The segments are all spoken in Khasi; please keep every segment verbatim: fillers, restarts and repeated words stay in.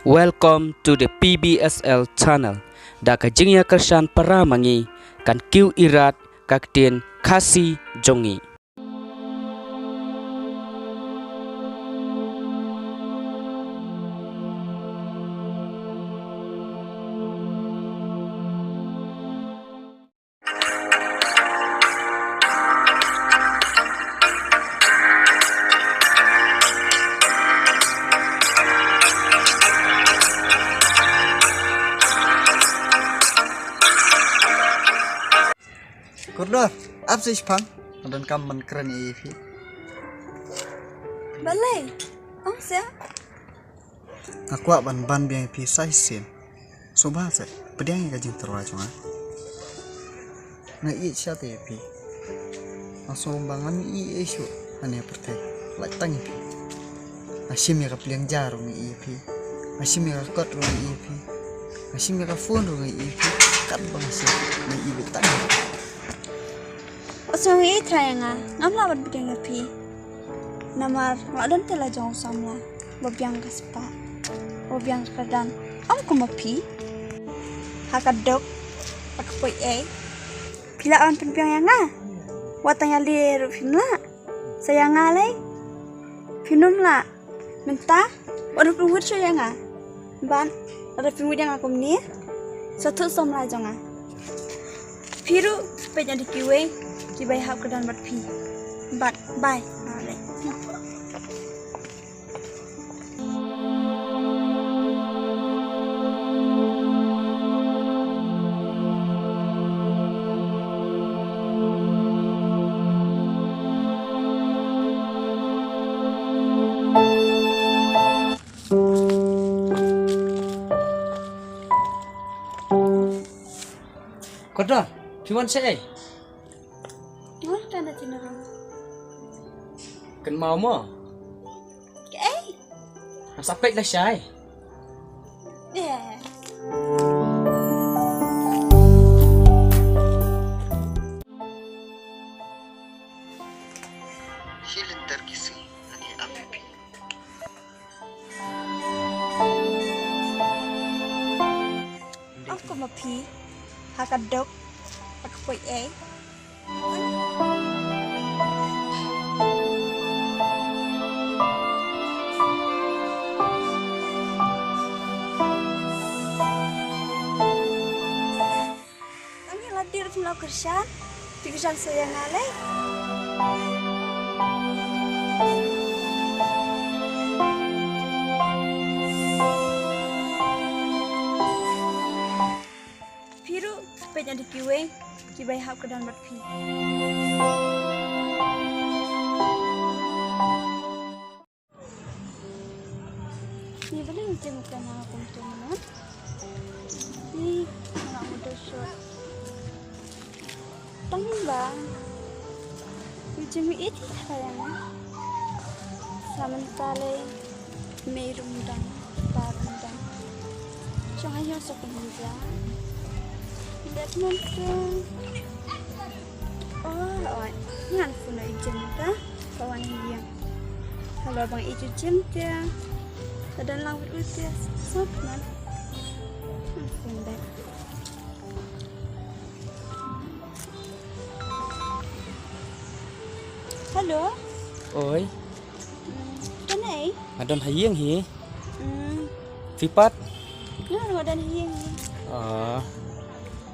Welcome to the P B S L channel. Da ka jingïakyrshan para ma ngi, kan kiew irat ka ktien Khasi jong ngi. Kordor, ap sa shipang. Nga donkam ban kren ïa phi. Balei? Ong sa. Nga kwah ban ban biang ïa phi sa shisien. Sngewbha seh, pdiang ïa ka jingtyrwa jong nga. Nga ïeit shata ïa phi. Nga sngew ba ngam ïohi ei shuh ha kane ka pyrthei lait tang ïa phi. Nga shim ïa ka pliang ja ruh nga ïohi ïa phi. Nga shim ïa ka kot ruh nga ïohi ïa phi. Nga shim ïa ka phone ruh nga ïohi ïa phi. Katba nga shim nga ïohi beit tang ïa phi. Wat sngew ïeit ïa nga, ngam lah ban pdiang ïa phi. Namar nga don te la jong u samla ba biang ka spah, ba biang ka kyrdan. Ym kum ma phi. Ha ka dok, ha ka poi ei. Phi lah ban pynbiang ïa nga. Wat tang ïaleh ruh phim lah. Sa ïa nga lei. Phin ym lah. Mynta wat pynwit shuh ïa nga. Bad lada phi wit ïa nga kumne, sa thuh samla jong nga. Phi ruh peit ïa kiwei kiba ïahap kyrdan bad phi. Bad bye. Alright. Kordor, phi wan shaei? Wan kane tina ram. Kynmaw mo? Kaei? Nga sa peit lashai. Eh. Shi lynter ki sngi nga ïa ap ïa phi. Ong kum ma phi, ha ka dok, ha ka poi ei. Tang ïa lade ruh phim la kyrshan, phi kyrshan sa ïa nga lei. Phi ruh peit ïa kiwei kiba ïahap kyrdan bad phi. Ni balei u Jim u kren ha kumto mynno? Ni, nga mut da shot. Tang ba u Jim u ïeit ïa nga. Sa mynta lei mei ruh ym dang, pa ruh ym dang. Jong nga ïoh sa kumno ïa. Ym dei kumno. Oh, oh, ngan phone ïa u Jim ta, ka wan ïa. Hello, bang ïa u Jim te. Ka don lang wit u te. Sop man. Ngan phone back. Hello. Oi. Hmm, kane? Nga don ha ïing hi. Hmm. Phi pat? Nga ruh nga don ha ïing hi. Ah.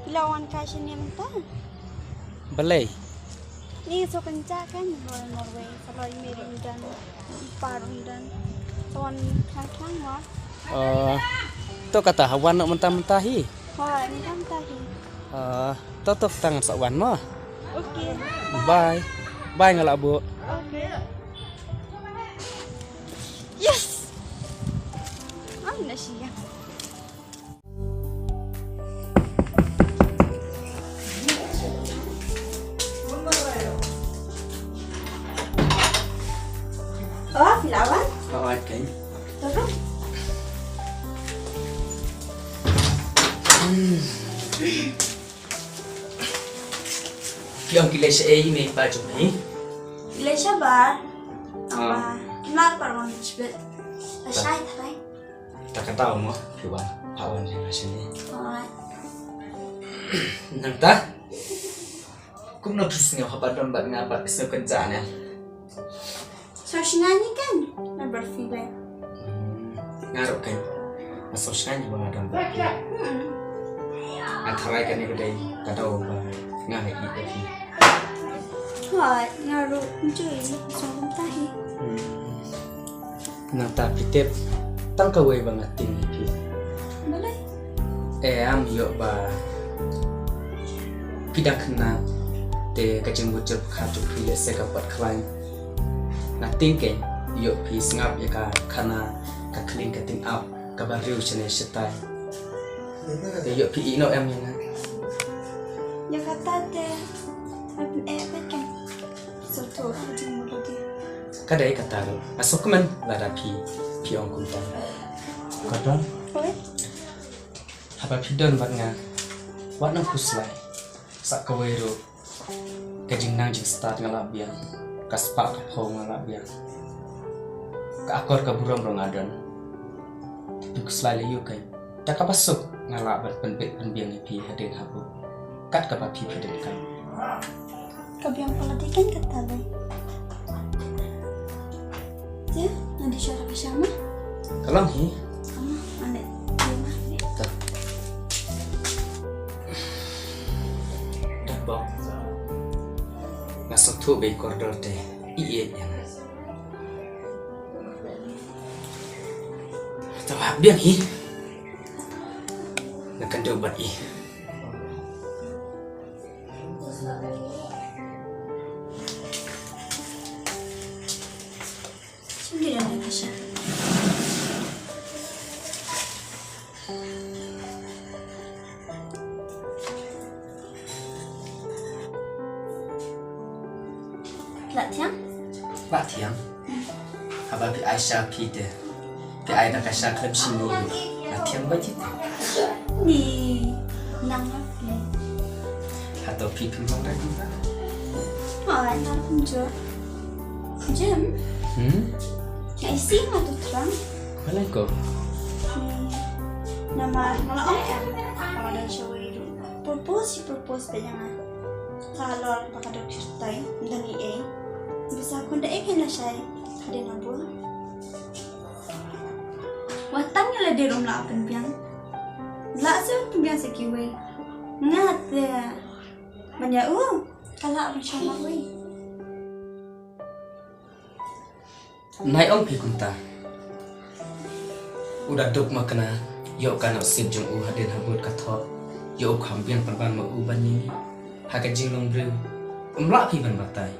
Phi la wan kai shane mynta? Balei? Ni so kan ja kan, Norway, sa loi meri mynta. Par ynda. Wan khang khang ma. Eh, to kata ha wan mynta mynta hi. Ha, mynta mynta hi. Eh, to to tang sa wan ma. Okay. Bye. Bye nga la bu. Okay. Yes. Am na siya. Oh, phi la wan? Ka wan kein. Tolong. Ki ong ki leit shaei i mei i pa jong i? Ki leit shabar. Ah. Aba, ki mar par wan shibit. Ba shai tharai. Ta Kata mo, phi wan, pha wan ïa nga shane. Hooid. Nangta. Kumno phi sngew haba don bad nga bad ka sngewkynjah ne? Sngewsngaiñ ïa kan, namar phi leh. Hmm, nga ruh kan. Nga sngewsngaiñ ba nga don bad phi. Hmm. Nga tharai kane ka dei ka daw ba nga la ïeit ïa phi. Hooid, nga ruh kumjuh, nga sngewsngaiñ kumta hi. Hmm. Nangta phi tip tang kawei ba nga tieng ïa phi. Balei? Em, ïoh ba phi dang khynnah te ka jingmut jingpyrkhat jong phi lehse ka pat khlaiñ. Nga tieng kein ïoh phi sngap ïa ka khana ka khlieng ka tieng ap kaba riew shane shatai. Te ïoh phi ïeh noh em ïa nga? Ïa kata te nga pyneh beit kein. Sngewthuh ka jingmut lade. Ka dei kata ruh nga sngewkmen lada phi, phi ong kumta. Kordor. Oi. Haba phi don bad nga, wat nang khuslai. Sa kawei ruh ka jingnang jingstad nga la biang, ka spah ka phew nga la biang, ka akor ka burom ruh nga don. Te phi khuslai lei ïa u kein. Da kaba suk nga lah ban pynbeit pynbiang ïa phi hadien habud kat kaba phi phi donkam. Ka biang palat ïa kein kata lei. Te ngan dei sha ka sha ma? Ka long hi. Ama, ane, ane ma. Ta. Dak bok. Nga sngewthuh ba i Kordor te i ïeit ïa nga. Te hap biang hi. Nga kynduh bad i. Lah thiang? Lah thiang. Haba phi ai sha phi te, phi ai da ka sha khlem shini ruh. Lah thiang ba jit. Ni nang lah phi. Hato phi phi mong da kumta? Ai, nang kumjuh. Jem. Hmm? Nga isi nga tu terang. Balei ko? Hmm. Namar nga la ong em, haba don shawei ruh. Propose, shi propose beit ïa nga. Ka lor ba ka dok shirtai, ym dang ei ei. Ba sa khun da ei kein lashai hadien habud. Wat tang ïa lade ruh ym lah pynbiang. Lah shu pynbiang sa kiwei. Nga te ban ïa u ka lah ban shong marwei. Nai ong phi kumta. U da duk ma kane, ïoh ka nusip jong u hadien habud ka thoh. Ïoh u kham biang pynban ma u ban ïeng ha ka jinglong briew. Ym lah phi ban batai.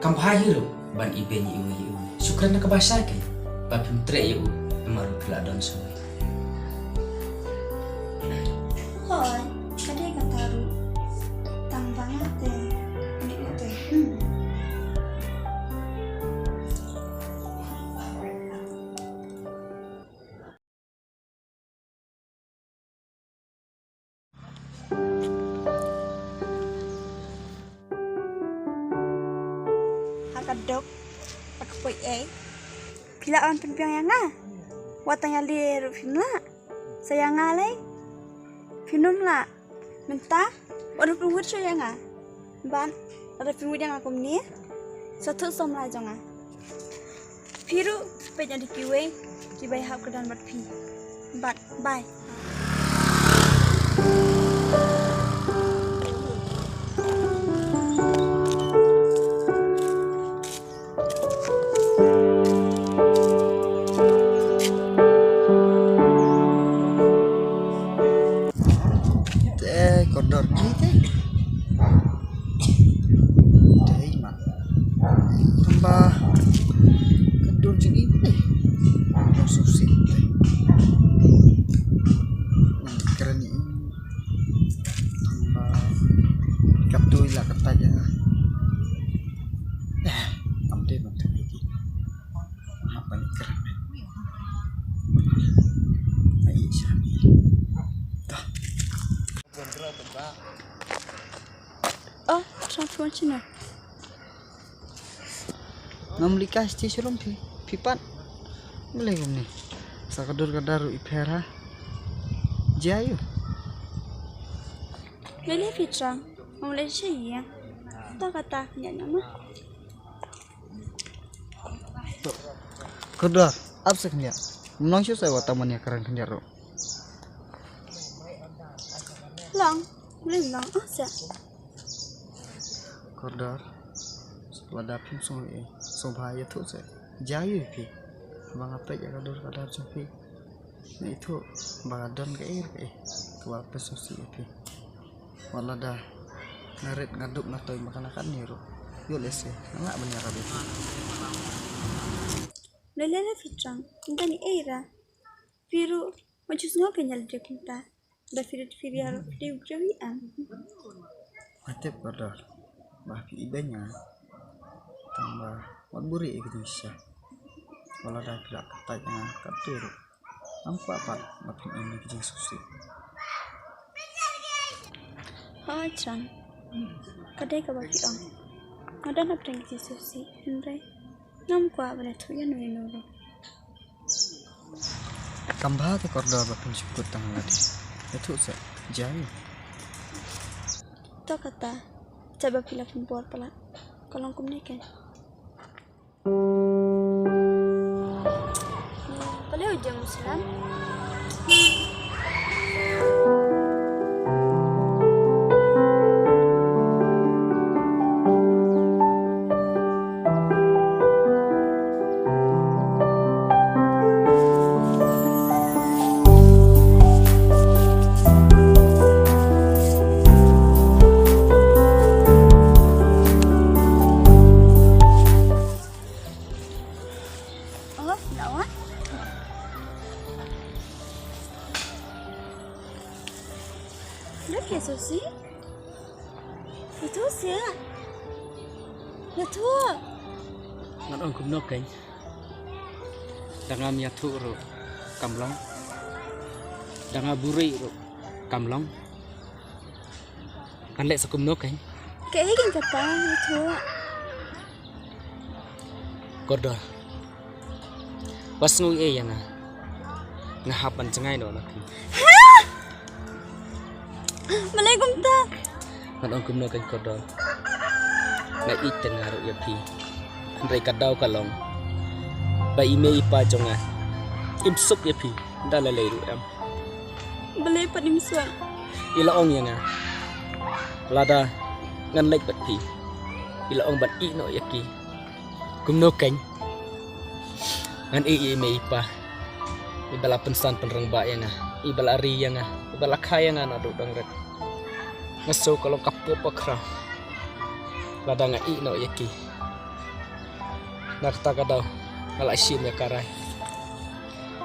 Kam bha hi ruh ban ibeiñ ïa u ïa u. Shu kren da kaba shai kein ba phim treh ïa u. Namar ruh phi la don shawei. Hooid, ka dei kata ruh. Tang ba nga te, ym dei u te. Hmm. Ha ka dok, ha ka poi ei. Phi lah ban pynbiang ïa nga. Wat tang ïa lade ruh phim lah. Sa ïa nga lei. Phin ym lah. Mynta wat pynwit shuh ïa nga. Bad lada phi wit ïa nga kumne, sa thuh samla jong nga. Phi ruh peit ïa kiwei kiba ïahap kyrdan bad phi. Bad bye. Te kordor ki te. Te i ma. Tamba ka dur jing i te. Dur susi te. Kren i. Tamba ka tu i la kata ja. Eh, am te ma tu i. Hap ban kren. Ai, shani. Dah. Oh, tram phi wan shano? Ngam leit kai sha station phi, phi pat. Balei kumne? Sa ka dur ka daru i pher ha. Jia ïu. Lele phi Trang, ngam leh sha ïa. To kata khyndiat ïa ma. Kordor, ap sa khyndiat. Ngam long shuh sa wat tang ban ïa kren khyndiat ruh. Long, lem long, ap sa. Kordor, lada phim sngewbha ïathuh sa. Jia ïa phi. Ba nga peit ïa ka dur ka dar jong phi. Nga ithuh ba ka don kaei kaei kaba pynsngewsih ïa phi. Wat lada nga rit nga dup nga toi ba ka la katne ruh, ïoh lehse nga lah ban ïarap ïa phi. Lele lele phi Trang, ynda ni ei ra. Phi ruh, ma ju sngew ka ñial de kumta. Da phi rit phi ria ruh, phi dei u briew ïa am. Nga tip Kordor ba phi ibeiñ ïa nga. Tang ba wat buhrieh ïa ka jingshisha. Wat lada phi la kyntait ïa nga katto ruh, ngam kwah pat ba phin im ïa ka jingsngewsih. Hooid Trang, ka dei kaba phi ong. Nga don hapdeng ka jingsngewsih, hynrei ngam kwah ban ïathuh ïa uno uno ruh. Kam bha te Kordor ba phin shu kut tang lade. Ïathuh sa, jia ïa. To kata, jia ba phi la pynbor palat. Ka long kumne kein. Balei u James Lam? Oh, lawan. Dah biasa sih. Itu sih. Itu. Ngan ong kumno kein. Da ngam ïathuh ruh kam long. Da nga buhrieh ruh kam long. Kan leh sa kumno kein. Kaei kein kata, ïathuh. Kordor. Wat sngew ei ïa nga. Nga hap ban jngai noh na phi. Ha? Balei kumta? Ngan ong kumno kein Kordor. Nga ïeit te nga ruh ïa phi. Hynrei ka daw ka long ba i mei i pa jong nga im suk ïa phi da lei lei ruh em. Balei pat im suk? I la ong ïa nga lada ngan leit bad phi, i la ong ban ïeh noh ïa ki. Kumno kein? Ngan ïeh ïa i mei i pa iba la pynsan pynrangbah ïa nga, iba la ri ïa nga, iba la kha ïa nga naduh dang rit. Nga sngew ka long ka pop ka khraw lada nga ïeh noh ïa ki. Na kata ka daw nga la shim ïa ka rai.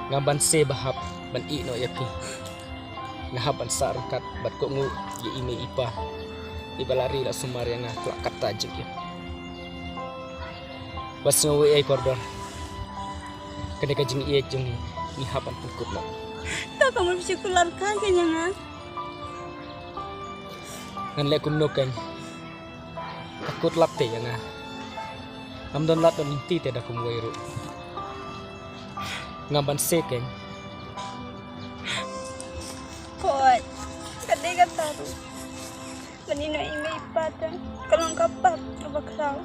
Ngam banse ba hap ban ïeh noh ïa phi. Nga hap ban sah ryngkat bad kohnguh ïa i mei i pa iba la ri la sumar ïa nga la katta jingim. Wat sngew ei ei Kordor. Kane ka jingïeit jong ngi ngi hap ban pynkut noh. To ka mut phi shu kular ka ïa nga. Ngan leh kumno kein. Ka kut lap te ïa nga. Ngam don lad ban lynti te da kumwei ruh. Ngam banse kein. Hooid, ka dei kata ruh. Ban ïeh noh i mei i pa te ka long ka pap kaba khraw.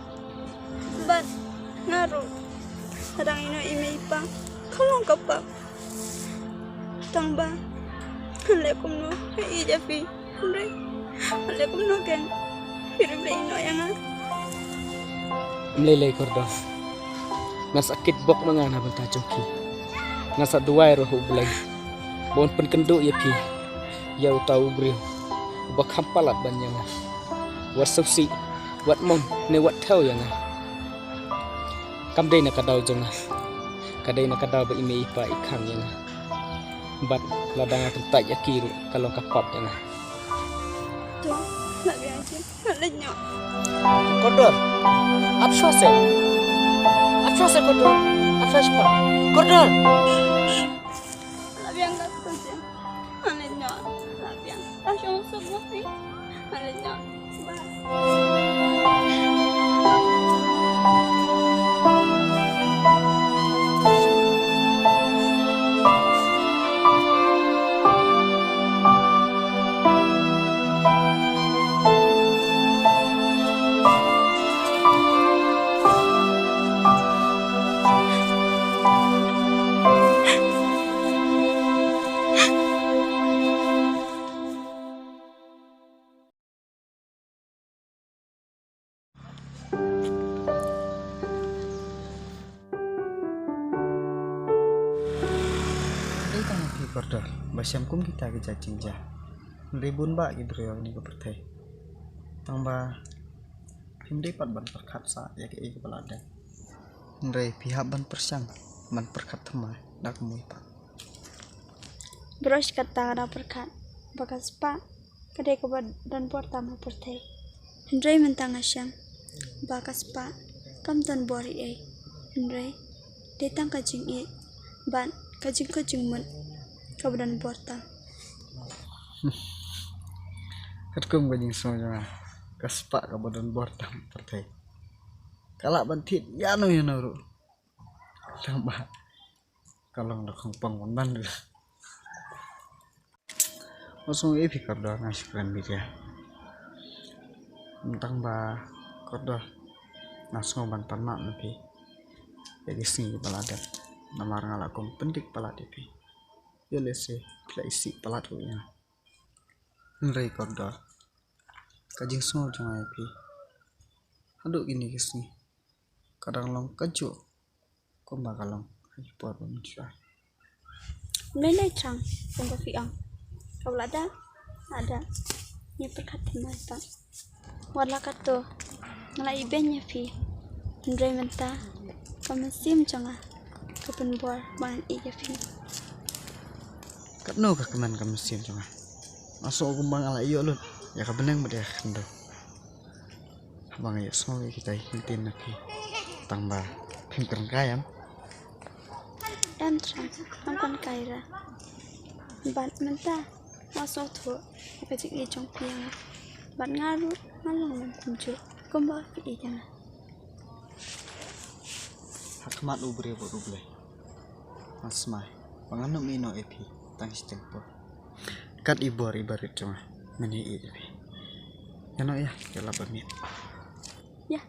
Bad nga ruh, lada ngan ïeh noh i mei i pa ka long ka pap. Tang ba ngan leh kumno, nga ïeit ïa phi. Hynrei ngan leh kumno kein, phi ruh phi ïeh noh ïa nga. Ym lei lei Kordor. Ngan sa kit bok ma nga na bynta jong phi. Ngan sa duwai ruh ha U Blei ba un pynkynduh ïa phi ïa uta u briew uba kham palat ban ïa nga. Wat sngewsih, wat mong ne wat thew ïa nga. Kam dei na ka daw jong nga. Ka dei na ka daw ba i mei i pa i khang ïa nga. Bad lada nga kyntait ïa ki ruh ka long ka pap ïa nga. To, la biang shi. Nga leit noh. Kordor. Ap shuwa se. Ap shuwa se Kordor. Ap shuwa shuwa. Kordor. La biang katto shi. Nga leit noh. La biang. Ap shuwa shuwa mo shi. Nga leit noh. Bye. Kordor, ba shem kum kita ki jait jingjia. Hynrei bun bah ki briew ha kane ka pyrthei. Tang ba phim dei pat ban pyrkhat sa ïa kaei kaba la dep. Hynrei phi hap ban pyrshang ban pyrkhat thymmai da kumwei pat. Baroh shi katta nga dang pyrkhat ba ka spah ka dei kaba don bor tam ha pyrthei. Hynrei mynta nga shem ba ka spah kam don bor ei ei. Hynrei dei tang ka jingïeit bad ka jingkut jingmut kaba don bor tam. Katkum ka jingsngew jong nga, ka spah kaba don bor tam ha pyrthei ka lah ban thied ïano ïano ruh. Tang ba ka long da khongpong ban ban ruh. Nga sngew ïa phi Kordor, nga shu kren beit ïa. Tang ba Kordor, nga sngew ban pan map na phi ïa ki sngi ba la dep. Namar nga la kum pyndik palat ïa phi. Ïa lehse phi la isih palat ruh ïa nga. Hynrei Kordor, ka jingsngew jong nga ïa phi haduh kine ki sngi ka dang long kajuh kumba ka long ha ki por ba mynshuwa. Mlei lei thrang kumba phi ong. Kaba la dep la dep, ngi pyrkhat thymmai pat. Wat la kato nga la ibeiñ ïa phi. Hynrei mynta ka mynsiem jong nga ka pynbor ba ngan ïeit ïa phi. Katno ka kmen ka mynsiem jong nga. Nga sngew kumba nga la ïoh lut ïa ka bneng bad ïa ka khyndew haba nga ïohsngew ïa kita ki ktien na phi. Tang ba phim kren kai em? Em thrang, ngam kren kai re. Bad mynta nga sngewthuh ïa ka jingïeit jong phi ïa nga. Bad nga ruh nga long lem kumjuh kumba phi ïeit ïa nga. Ha khmat u briew bad u Blei, nga smai ba ngan ym ïehnoh ïa phi tang shiteng por. Kat i bor i barit jong nga, ngan ïeit ïa phi. Ïa noh ïa, ïa lap ba miet. Ïa.